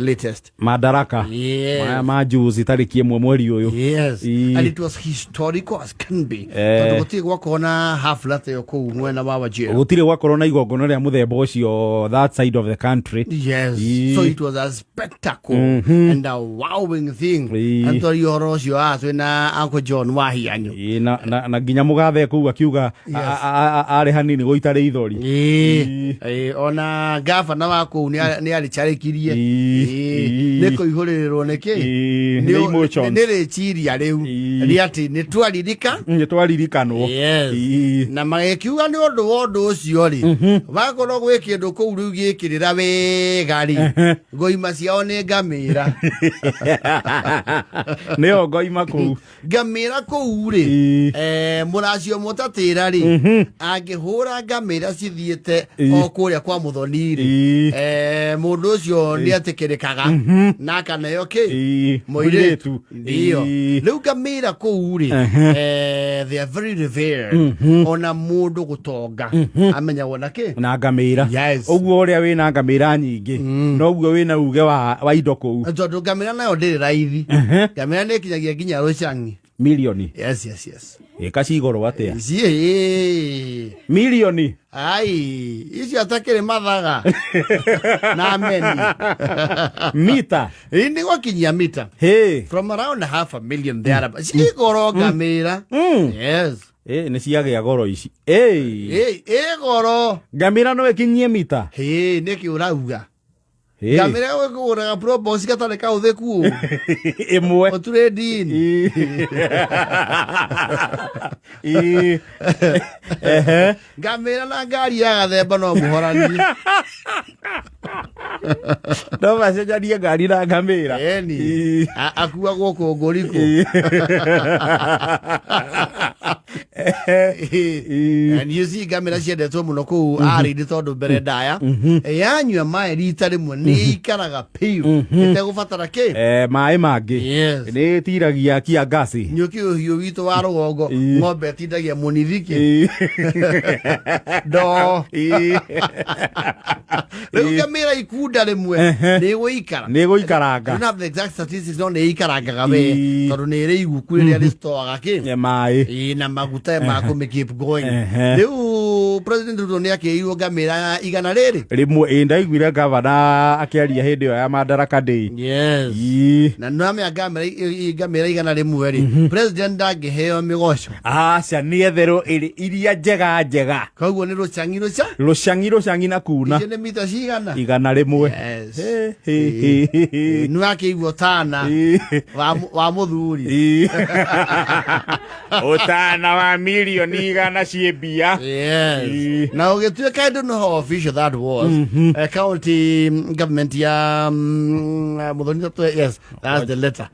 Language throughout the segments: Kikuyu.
Latest. Madaraka. Yes. Maya ma juzi tarĩki 1 mweri ũyũ. Yes. And it was historical as can be, tondũ gũtirĩ gwakorwo na hafla ta ĩyo kũu mwena wa Wajir. Gũtirĩ gwakorwo na igongona rĩa mũthemba ũcio that side of the country. Yes. So it was a spectacle and a wowing thing. Na twaria ũhoro ũcio haha twĩna Uncle John Wahianyu. Ĩ, na nginya mũgathe kũu akiuga arĩ hanini gũita rĩithori. Ĩĩ, ona gavana wa kũu nĩ arĩcarĩkirie. Nĩ kũihũrĩrĩrwo nĩ kĩ? Ĩ, nĩ emotions. Nĩ rĩciria rĩu rĩa atĩ nĩ twaririka. Nĩ twaririkanwo. Yes. Na magĩkiuga nĩ ũndũ wa ũndũ ũcio rĩ, wakorwo gwĩ kĩndũ kũu rĩu gĩkĩrĩra wega rĩ, ngoima ciao nĩ ngamĩra. Nĩyo ngoima kũu. Ngamĩra kũu rĩ, mũracio mũtatĩra rĩ, angĩhũra ngamĩra cithiĩte o kũrĩa kwa mũthoni rĩ, mũndũ ũcio nĩ etĩkĩrĩkaga na akaneo kĩ? Mũirĩtu. Ndio. Rĩu ngamĩra kũu rĩ, they are very revered. Ona mũndũ gũtonga amenyagwo na kĩ? Na ngamĩra. Yes. Ũguo ũrĩa wĩna ngamĩra nyingĩ noguo wĩna uge wa indo kũu. Tondũ ngamĩra nayo ndĩrĩ raithi. Ngamĩra nĩ ĩkinyagia nginya rũcang'i. Milioni. Yes. Ĩka cigoro atĩa? Ici ĩĩ. Milioni. Ai, icio atakĩrĩ mathaga na meni. Mita. Ĩ, nĩ gwakinyia mita. Hĩ. From around half a million there. Cigoro ngamĩra. Yes. Ĩ, nĩ ciagĩa goro ici. Ĩ. Ĩ, ĩ goro. Ngamĩra no ĩkinyie mita. Hĩ, nĩkĩ ũrauga? Hĩ. Ngamĩra kũgũraga probox gatarĩ kaũthĩku ũũ. Ĩmwe. Ũturĩndini. Ĩ. Ehe. Ngamĩra na ngari ya gathemba no mũhoranie. No macenjanie ngari na ngamĩra. Eni. Akuagwo kũngũrikũ. And you see, ngamĩra ciendetwo mũno kũu arĩndĩ tondũ mbere ndaya yanyua maĩ rita rĩmwe nĩ ikaraga piũ ĩtegũbatara kĩ. Maĩ mangĩ. Yes. Nĩ ĩtiragia kia ngasi. Nĩ ũkĩ ũhiũ witũ wa rũgongo, ng'ombe ĩtindagia mũnithikĩ ndoo. Rĩu ngamĩra ikunda rĩmwe nĩ ĩgũikara. Nĩ ĩgũikaranga. I don't have the exact statistics, no nĩ ĩikarangaga we tondũ nĩ ĩrĩ iguku rĩrĩa rĩstoaga kĩ? Maĩ. Ĩĩ, na maguta ma kũmĩ keep going. Rĩu President Ruto nĩ akĩirwo ngamĩra 100 rĩmwe. Ĩ, ndaiguire gavana akĩaria hĩndĩ ĩyo ya Madaraka Day. Yes. Na nĩwamenya ngamĩra 100 rĩ, president ndangĩheo mĩgoco. Aca, nĩ etherwo ĩrĩ iria njega njega. Koguo nĩ rũcang'i rũca. Rũcang'i rũcang'i na kuna. Icio nĩ mita cigana? 100. Yes. Hĩ, hĩ, hĩ, hĩ. Nĩ wakĩigua tana wa mũthuri. Ũtana wa mirioni 100 ciĩ mbia. Yes. Na ũgĩtuĩka, I don't know how official that was. County government ya Muthoni Tatwe, yes, that's the letter.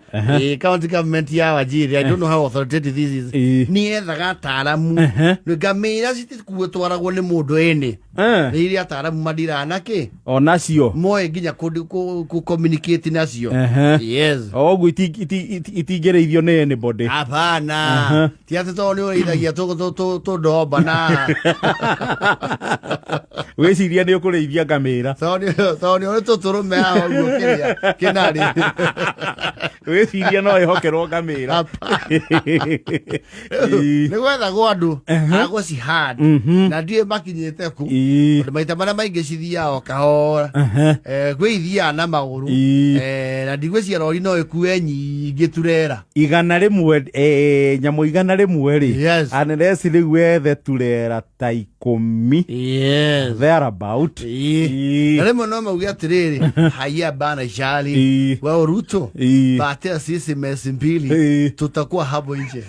County government ya Wajir, I don't know how authoritative this is. Nĩ yethaga ataaramu. Ngamĩra citikuo twaragwo nĩ mũndũ ĩnĩ. Nĩ iria ataaramu mandiraga na kĩ? Onacio. Moĩ nginya kũ communicate nacio. Yes. O ũguo itingĩrĩithio nĩ anybody. Hapana. Ti atĩ tondũ nĩ ũrĩithagia tũndomba na Wĩciria nĩ ũkũrĩithia ngamĩra. Tondũ nĩ ũrĩ tũtũrũme haha ũguo kĩrĩa kĩnarĩ. Wĩciria no ĩhokerwo ngamĩra. Nĩ gwethagwo andũ a gũcihand na ndiũĩ makinyĩte ku, tondũ maita marĩa maingĩ cithiaga o kahora. Kwĩ ithiaga na magũrũ. Na ndigwĩciria rori no ĩkue nyingĩ turera. 100, nyamũ 100 rĩ, unless rĩu wethe turera ta 10 thereabout. Na rĩmwe no mauge atĩrĩrĩ, haya bana jali, wewe Ruto, patia sisi mesi 2, tutakuwa hapo nje.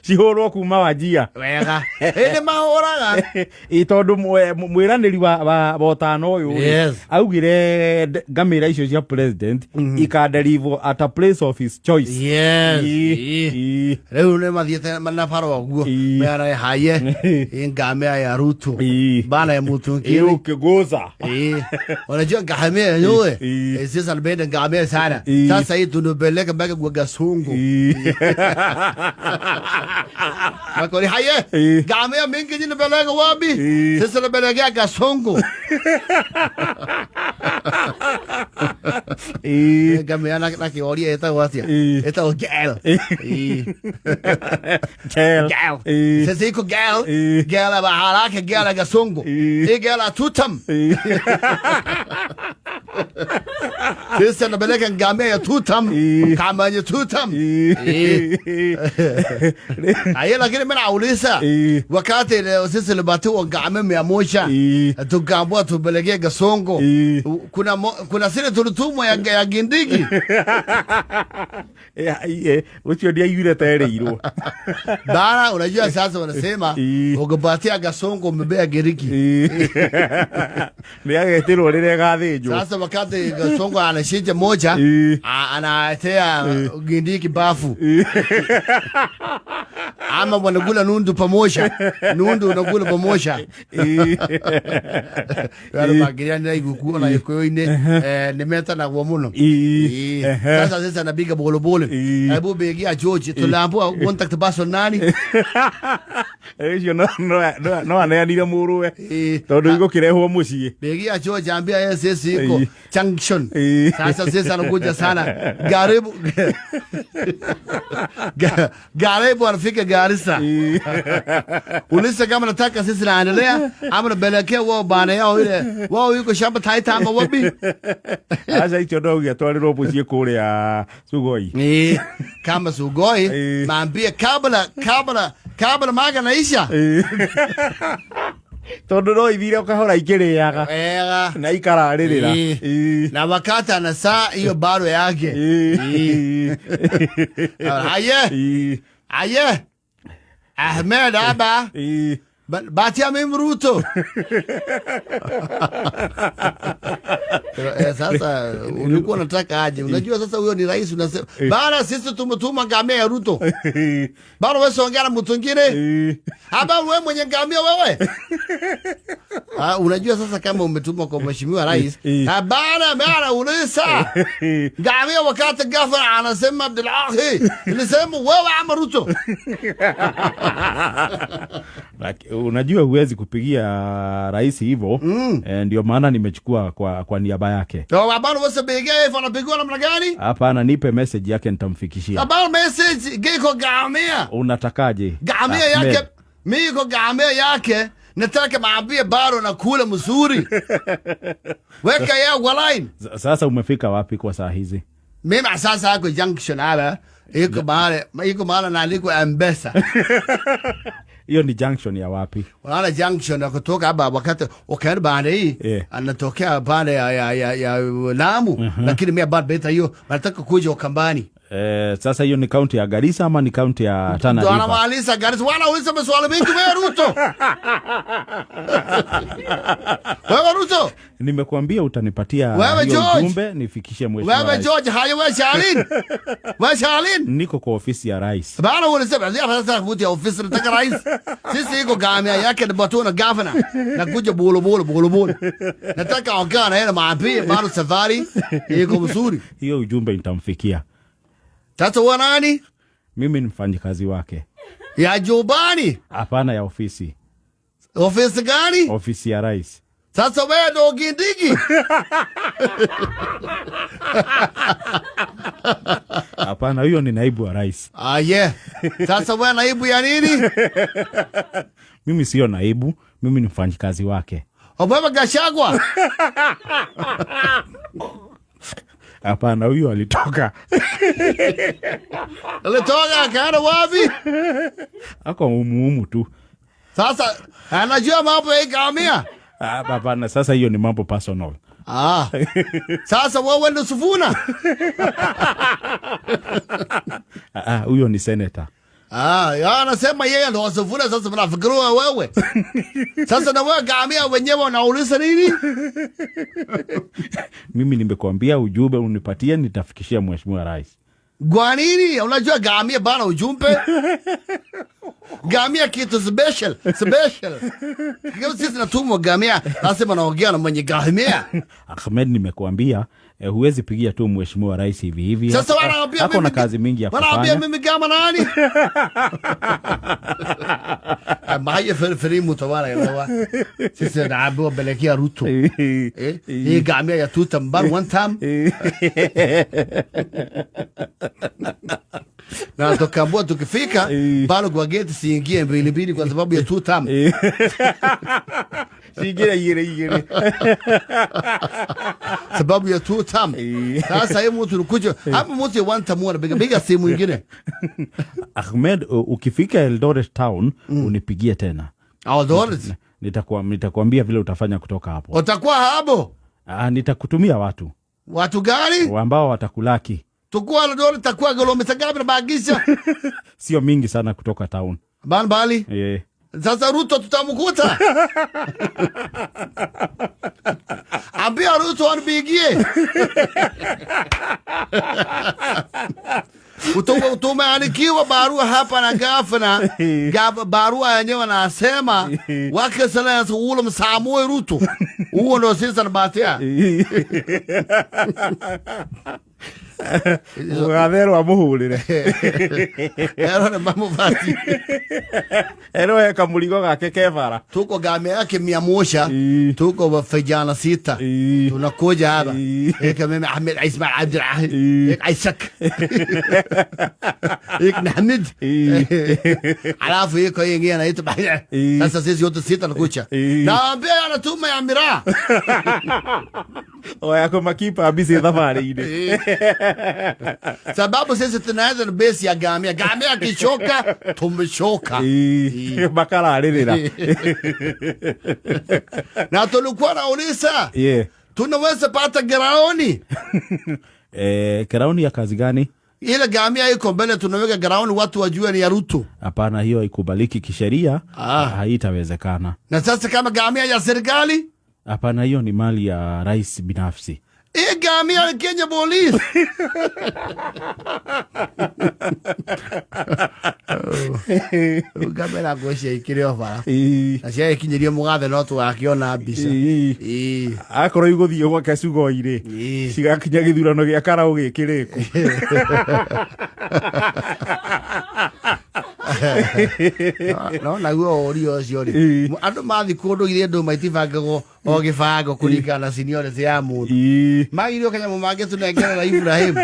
Cihũrwo kuma Wajia. Wega, ĩ nĩ mahũraga. Ĩ, tondũ mwĩranĩri wa ũtana ũyũ rĩ, augire ngamĩra icio cia president ikadeliver at a place of his choice. Rĩu nĩ mathiĩte na bara ũguo meana haye ĩ ngamĩra ya Ruto bana ya mũtu Ĩ, ũkĩgũca. Unajua ngamia yenyewe, sisi tunapenda ngamia sana. Sasa hii tunapeleka. Anapeleka mpaka kwa Gasungu. Makori haye. Ngamia mingi ninapeleka wapi? Sasa napelekea Gasungu. Ngamia na kioria etagwo atia? Etagwo Gel. Gel. Gel. Sasa iko Gel. Gel ya haraka, Gel ya Gasungu. Hii Gel ya Tutam. Sasa napeleka ngamia ya Tutam. Kama ya Tutam. Aye, lakini mimi nauliza wakati sisi tulipatiwa ngamia 100 tukaambiwa tupelekee Gasongo, kuna sile tulitumwa ya Gindigi. Ucio ndiaiguire tereirwo. Bara, unajua sasa wanasema ukipatia Gasongo umebea Giriki. Nĩ agetirwo rĩrĩa ĩgathĩnjwo. Sasa wakati Gasongo anashinja moja, anatea Gindiki bafu. Ama wanakula nundu pamoja. Nundu unakula pamoja. Wale magiria nĩ iguku na gĩkũyũ-inĩ nĩ metanagwo mũno. Sasa sasa nabiga bolobole. Hebu begia George tuliambiwa contact person nani? Ũcio no aneanire mũrũwe tondũ igũkĩrehwo mũciĩ. Begia George ambia yeye sisi iko junction. Sasa sisi anakuja sana. Karibu. Karibu anafika Garissa. Ulisa kama nataka sisi naendelea ama nabelekea wao bana yao ile wao yuko shamba Taita ama wapi? Acha icho ndogi atwarirwo mũciĩ kũrĩa Sugoi. Kama Sugoi maambie kabla maga naisha. Tondu no ithire ukahora ikĩrĩaga na ikararĩrĩra. Na wakati ana saa hiyo bado yake. Aye. Aye. Ahmed Abba. Batia mimi Ruto. Sasa ulikuwa unataka aje? Unajua sasa huyo ni rais unasema. Bana sisi tumetuma ngamia ya Ruto. Bana wewe ongea na mtu mwingine. Haba wewe mwenye ngamia wewe. Unajua sasa kama umetuma kwa mheshimiwa rais, bana bana ulisa. Ngamia wakati governor anasema Abdulahi, nilisema wewe ama Ruto. Unajua huwezi kupigia rais hivyo. Ndio maana nimechukua kwa niaba yake. Ndio bana wewe bega hivi anapigwa namna gani? Hapana, nipe message yake nitamfikishia. Bana message giko ngamia. Unatakaje? Ngamia yake, mimi iko ngamia yake. Nataka maambie bado na kula mzuri. Weka ya line. Sasa umefika wapi kwa saa hizi? Mimi sasa hako junction hapa. Iko mahali naandikwa Ambesa. Hiyo ni junction ya wapi? Wala junction ya kutoka hapa wakati ukaenda baada hii anatokea pale ya Lamu, lakini mimi bado beta hiyo nataka kuja Ukambani. Sasa hiyo ni county ya Garissa ama ni county ya Tana River? Ndio anamaliza Garissa. Wala uliza maswali mengi wewe Ruto. Wewe Ruto. Nimekuambia utanipatia hiyo ujumbe nifikishie mheshimiwa. Wewe George, hayo wewe Charlene. Wewe Charlene. Niko kwa ofisi ya rais. Bana ulisema sasa kuja ofisi nataka rais. Sisi iko gamia yake ni batona governor. Nakuja bolo bolo bolo bolo. Nataka ongea na yeye maambie bado safari iko mzuri. Hiyo ujumbe nitamfikia. Sasa wewe nani? Mimi ni mfanyikazi wake. Ya jubani? Hapana, ya ofisi. Ofisi gani? Ofisi ya rais. Sasa wewe ndo Gindigi? Hapana, huyo ni naibu wa rais. Ah, yeah. Sasa wewe naibu ya nini? Mimi sio naibu, mimi ni mfanyikazi wake. Obama Gachagua? Hapana, huyo alitoka. Alitoka akaenda wapi? Ako umuhumu tu. Sasa anajua mambo ya ngamia? Hapana, sasa hiyo ni mambo personal. Sasa wewe ndio Sifuna? Huyo ni senator. Anasema yeye ndio Sifuna, sasa mnafikiria wewe. Sasa na wewe ngamia wenyewe unauliza nini? Mimi nimekuambia ujumbe unipatie nitafikishia mheshimiwa rais. Kwa nini? Unajua ngamia bana ujumbe? Ngamia kitu special, special. Kama sisi natumwa ngamia, lazima naongea na mwenye ngamia. Ahmed, nimekuambia Huwezi pigia tu mheshimiwa rais hivi hivi. Sasa wanaambia Hako na mimi kazi mingi ya wanaambia kufanya. mimi kama nani? Maye feri mutawala elewa. Sisi naambiwa pelekea Ruto. Eh, hii ngamia ya two term ban one term. Na tukaambiwa tukifika bado kwa gate siingie mbili mbili kwa sababu ya two term. Cingire igĩrĩ igĩrĩ. Sababu ya two term. Sasa hii mtu unakuja hapa, mtu ya one term anapiga piga simu ingine. Ahmed, ukifika Eldoret town unipigie tena. Eldoret. Nitakuambia vile utafanya kutoka hapo. Utakuwa hapo. Ah, nitakutumia watu Watu gani? ambao watakulaki. Tukua Eldoret takuwa kilomita ngapi na bagisha? Sio mingi sana kutoka town. Ban bali. Sasa Ruto tutamkuta. Ambia Ruto anipigie. Tumeandikiwa barua hapa na gavana. Barua yenyewe anasema wake Excellency William Samoei Ruto. Huo ndio sisi tunabatia. Mũgatherwo amũhũrĩre. Ero ni mamuvati. Erwo he kamũrigo gake ke bara. Tuko gamia yake 100. Tuko vijana 6. Tunakuja hapa. Eka mimi Ahmed Ismail Abdul Ahid. Eka Isaac. Eka Ahmed. Alafu iko yeye anaitwa Bahia. Sasa sisi wote 6 tunakuja. Naambia anatuma ya miraa. Oya kũmakipa busy thabarĩ-inĩ. Sababu sisi tunaanza na base ya gamia. Gamia akichoka tumechoka. Makararĩrĩra. Na tulikuwa nauliza. Tunaweza pata garaoni. Garaoni ya kazi gani? Ile gamia iko mbele tunaweka garaoni watu wajue ni ya Ruto. Hapana, hiyo haikubaliki kisheria. Haitawezekana. Na sasa kama gamia ya serikali? Hapana, hiyo ni mali ya rais binafsi. Hii gamia ni Kenya Police. Ngamĩra ngũcia ikĩrĩ o bara. Na ciagĩkinyirio mũgathe no tũgakĩona mbica. Akorwo igũthiĩ gwake Sugoi-rĩ, cigakinya gĩthurano gĩa Karau gĩkĩrĩku. No naguo ũrio ũcio rĩ, andũ mathiĩ kũndũ githĩ andũ maitibangagwo o gĩbango kũringana na seniority ya mũndũ. Magĩrĩirwo kanyamũ mangĩtũnengerera Ibrahim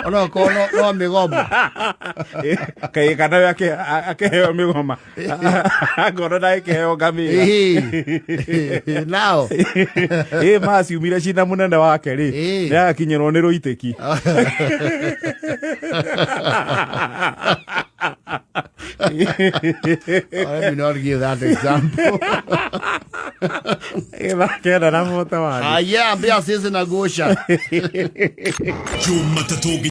onokorwo no mĩgoma. Kaĩ kana we akĩheo mĩgoma. Angorwo na ĩkĩheo ngamĩra. Nao. Maciumire cina mũnene wake rĩ, nĩagakinyĩrwo nĩ rũitĩki. Let me not give that example. Kenda na moto wani. Aya, ambia sisi na gosha. Jumatatu.